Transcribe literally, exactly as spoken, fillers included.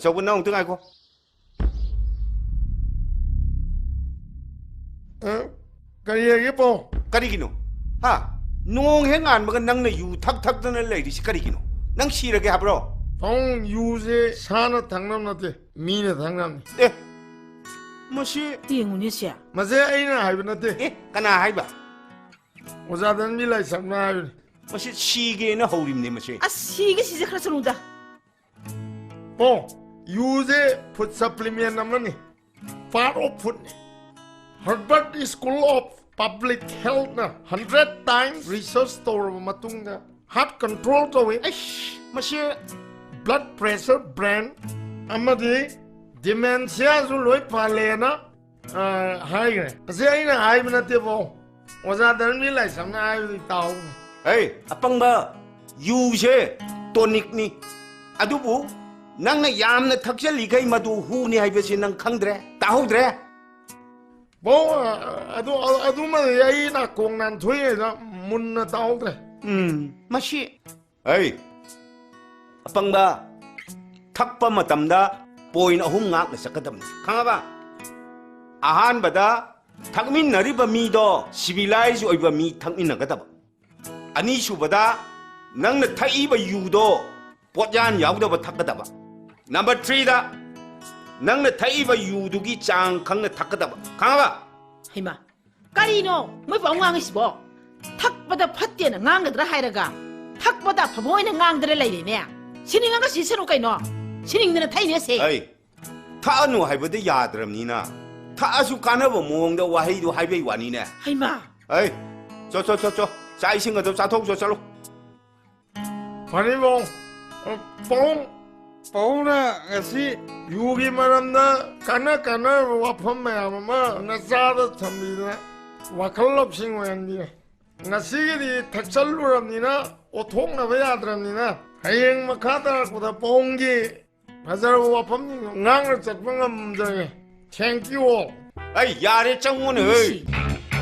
ꯑꯆꯧꯕ, ꯅꯪ ꯑꯃꯨꯛꯇ ꯉꯥꯏꯈꯣ꯫ ꯑ, ꯀꯔꯤ ꯍꯥꯏꯒꯦ, ꯄꯥꯎ? ꯀꯔꯤꯒꯤꯅꯣ? ꯍꯥ? ꯅꯣꯡ ꯍꯦꯛ ꯉꯥꯟꯕꯒ ꯅꯪꯅ ꯌꯨ ꯊꯛ ꯊꯛꯇꯅ ꯂꯩꯔꯤꯁꯤ ꯀꯔꯤꯒꯤꯅꯣ? ꯅꯪ ꯁꯤꯔꯒꯦ ꯍꯥꯏꯕ꯭ꯔꯣ? ꯄꯥꯎ, ꯌꯨꯁꯦ ꯁꯥꯅ ꯊꯛꯅꯕ ꯅꯠꯇꯦ, ꯃꯤꯅ ꯊꯛꯅꯕꯅꯤ꯫ ꯑꯦ, ꯃꯁꯤ ꯌꯦꯡꯉꯨꯅꯦ ꯁꯦ꯫ ꯃꯁꯦ ꯑꯩꯅ ꯍꯥꯏꯕ ꯅꯠꯇꯦ꯫ ꯑꯦ, ꯀꯅꯥ ꯍꯥꯏꯕ? ꯑꯣꯖꯥ ꯙꯟꯕꯤ ꯂꯥꯏꯁ꯭ꯔꯝꯅ ꯍꯥꯏꯕꯅꯤ꯫ ꯃꯁꯤ ꯁꯤꯒꯦꯅ ꯍꯧꯔꯤꯕꯅꯤ ꯃꯁꯤ꯫ ꯑꯁ, ꯁꯤꯒꯦ ꯁꯤꯁꯦ ꯈꯔ ꯆꯠꯂꯨꯗ꯫ ꯑꯣ, ꯌꯨꯁꯦ ꯐꯨꯗ ꯁꯄ꯭ꯂꯤꯃꯦꯟ ꯑꯃꯅꯤ, ꯄꯥꯔꯠ ꯑꯣꯐ ꯐꯨꯗꯅꯤ꯫ Harvard School of Public Healthꯅ hundred times research ꯇꯧꯔꯕ ꯃꯇꯨꯡꯗ heart control ꯇꯧꯏ, ꯑꯩꯁ, ꯃꯁꯤ blood pressure, brain ꯑꯃꯗꯤ dementiaꯁꯨ ꯂꯣꯏ ꯐꯍꯜꯂꯦꯅ ꯑ, ꯍꯥꯏꯈ꯭ꯔꯦ꯫ ꯑꯁꯤ ꯑꯩꯅ ꯍꯥꯏꯕ ꯅꯠꯇꯦꯕꯣ, ꯑꯣꯖꯥ ꯙꯔꯃꯤ ꯂꯥꯏꯁ꯭ꯔꯝꯅ ꯍꯥꯏꯕꯗꯤ ꯇꯥꯎ꯫ ꯍꯩ, ꯑꯄꯪꯕ, ꯌꯨꯁꯦ ꯇꯣꯅꯤꯛꯅꯤ꯫ ꯑꯗꯨꯕꯨ ꯅꯪꯅ ꯌꯥꯝꯅ ꯊꯛꯆꯜꯂꯤꯈꯩ ꯃꯗꯨ ꯍꯨꯅꯤ ꯍꯥꯏꯕꯁꯤ ꯅꯪ ꯈꯪꯗ꯭ꯔꯦ, ꯇꯥꯍꯧꯗ꯭ꯔꯦ? ꯕꯣ, ꯑ, ꯑꯗꯨ, ꯑ, ꯑꯗꯨꯃꯗꯤ ꯑꯩ ꯅꯥꯀꯣꯡ ꯅꯥꯟꯊꯣꯛꯏꯉꯩꯗ ꯃꯨꯟꯅ ꯇꯥꯍꯧꯗ꯭ꯔꯦ꯫ ꯎꯝ, ꯃꯁꯤ ꯍꯩ, ꯑꯄꯪꯕ, ꯊꯛꯄ ꯃꯇꯝꯗ ꯄꯣꯏꯟ ꯑꯍꯨꯝ ꯉꯥꯛꯅ ꯆꯠꯀꯗꯕꯅꯤ, ꯈꯪꯉꯕ? ꯑꯍꯥꯟꯕꯗ, ꯊꯛꯃꯤꯟꯅꯔꯤꯕ ꯃꯤꯗꯣ ꯁꯤꯚꯤꯂꯥꯏꯖ ꯑꯣꯏꯕ ꯃꯤ ꯊꯛꯃꯤꯟꯅꯒꯗꯕ꯫ ꯑꯅꯤꯁꯨꯕꯗ, ꯅꯪꯅ ꯊꯛꯏꯕ ꯌꯨꯗꯣ ꯄꯣꯠꯌꯥꯟ ꯌꯥꯎꯗꯕ ꯊꯛꯀꯗꯕ꯫ ꯅꯝꯕꯔ ꯊ꯭ꯔꯤꯗ, ꯅꯪꯅ ꯊꯛꯏꯕ ꯌꯨꯗꯨꯒꯤ ꯆꯥꯡ ꯈꯪꯅ ꯊꯛꯀꯗꯕ, ꯈꯪꯉꯕ? ꯍꯩꯃꯥ, ꯀꯔꯤꯅꯣ ꯃꯣꯏ ꯄꯥꯎ ꯉꯥꯡꯉꯤꯁꯤꯕꯣ? ꯊꯛꯄꯗ ꯐꯠꯇꯦꯅ ꯉꯥꯡꯒꯗ꯭ꯔꯥ ꯍꯥꯏꯔꯒ, ꯊꯛꯄꯗ ꯑꯐꯕ ꯑꯣꯏꯅ ꯉꯥꯡꯗꯅ ꯂꯩꯔꯦꯅꯦ꯫ ꯁꯤꯅꯤꯡꯉꯒ ꯁꯤꯁꯅꯨ ꯀꯩꯅꯣ꯫ ꯁꯤꯅꯤꯡꯗꯅ ꯊꯛꯏꯅꯦ ꯁꯦ꯫ ꯑꯩ ꯊꯛꯑꯅꯨ ꯍꯥꯏꯕꯗꯤ ꯌꯥꯗ꯭ꯔꯕꯅꯤꯅ, ꯊꯛꯑꯁꯨ ꯀꯥꯟꯅꯕ ꯃꯑꯣꯡꯗ ꯋꯥꯍꯩꯗꯣ ꯍꯥꯏꯕꯩ ꯋꯥꯅꯤꯅꯦ꯫ ꯍꯩꯃꯥ꯫ ꯑꯩ, ꯆꯣ, ꯆꯣ, ꯆꯣ, ꯆꯣ꯫ ꯆꯥꯛ ꯏꯁꯤꯡ ꯑꯗꯨꯝ ꯆꯥꯊꯣꯛꯆꯣ, ꯆꯠꯂꯣ꯫ ꯐꯅꯤ ꯄꯥꯎ꯫ ꯑ, ꯄꯥꯎ꯫ ꯄꯥꯎꯅ ꯉꯁꯤ ꯌꯨꯒꯤ ꯃꯔꯝꯗ ꯀꯥꯟꯅ ꯀꯥꯟꯅꯔꯕ ꯋꯥꯐꯝ ꯃꯌꯥꯝ ꯑꯃ ꯅꯆꯥꯗ ꯊꯝꯕꯤꯗꯅ ꯋꯥꯈꯜ ꯂꯧꯁꯤꯡ ꯑꯣꯏꯍꯟꯕꯤꯔꯦ꯫ ꯉꯁꯤꯒꯤꯗꯤ ꯊꯛꯆꯜꯂꯨꯔꯕꯅꯤꯅ ꯑꯣꯊꯣꯛꯅꯕ ꯌꯥꯗ꯭ꯔꯕꯅꯤꯅ ꯍꯌꯦꯡ ꯃꯈꯥ ꯇꯥꯔꯛꯄꯗ ꯄꯥꯎꯒꯤ ꯐꯖꯔꯕ ꯋꯥꯐꯝꯁꯤꯡꯗꯣ ꯉꯥꯡꯅ ꯆꯠꯄ ꯉꯝꯖꯒꯦ꯫ Thank you all. ꯑꯩ ꯌꯥꯔꯦ, ꯆꯪꯉꯣꯅꯦ, ꯍꯩ꯫ ꯃꯁꯤ